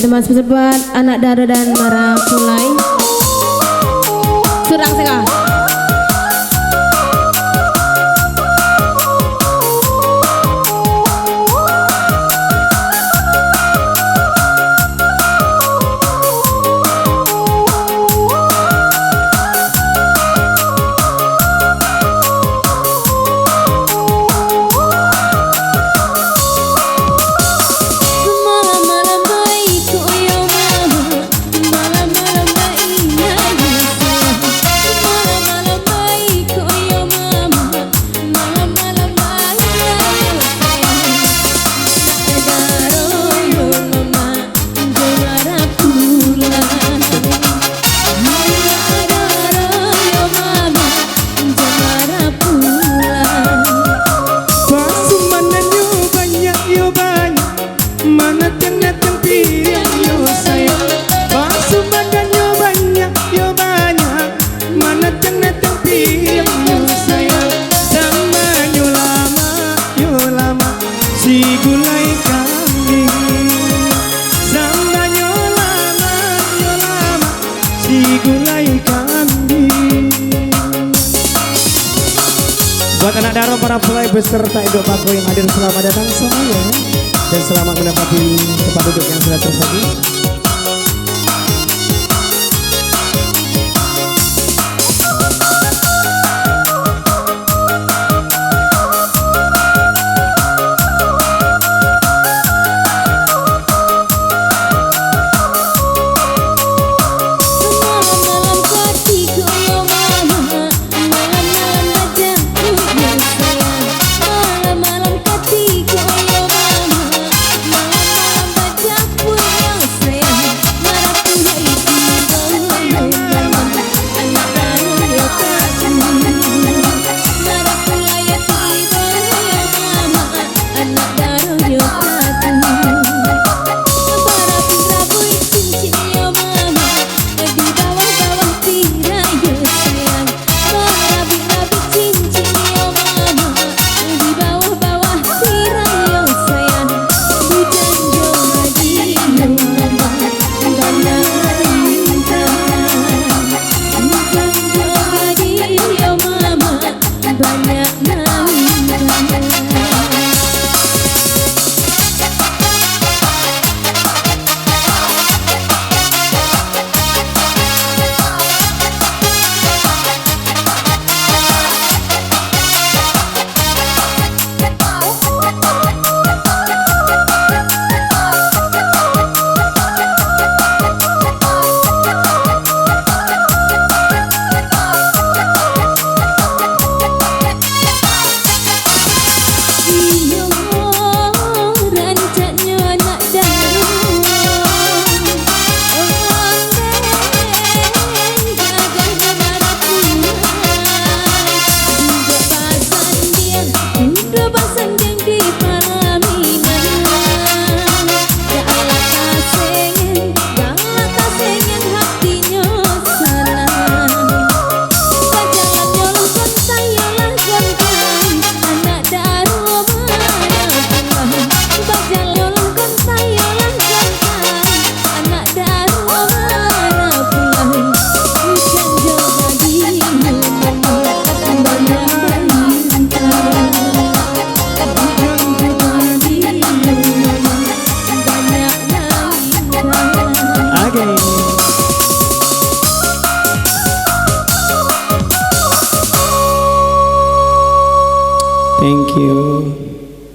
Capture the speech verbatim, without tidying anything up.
Teman sepersebat, anak daro dan marapulai. Surang sega. Pasumanannyo banyak yo banyak, manatang-natang piriang yo sayang. Pasumanannyo banyak yo banyak, manatang-natang piriang yo sayang. Sambanyo lamak yo lamak, si gulai kambing. Sambanyo lamak yo lamak, si gulai kambing. Buat anak daro, marapulai beserta induk bako yang hadir, selamat datang semuanya, dan selamat menempati tempat duduk yang sudah tersedia. Thank you.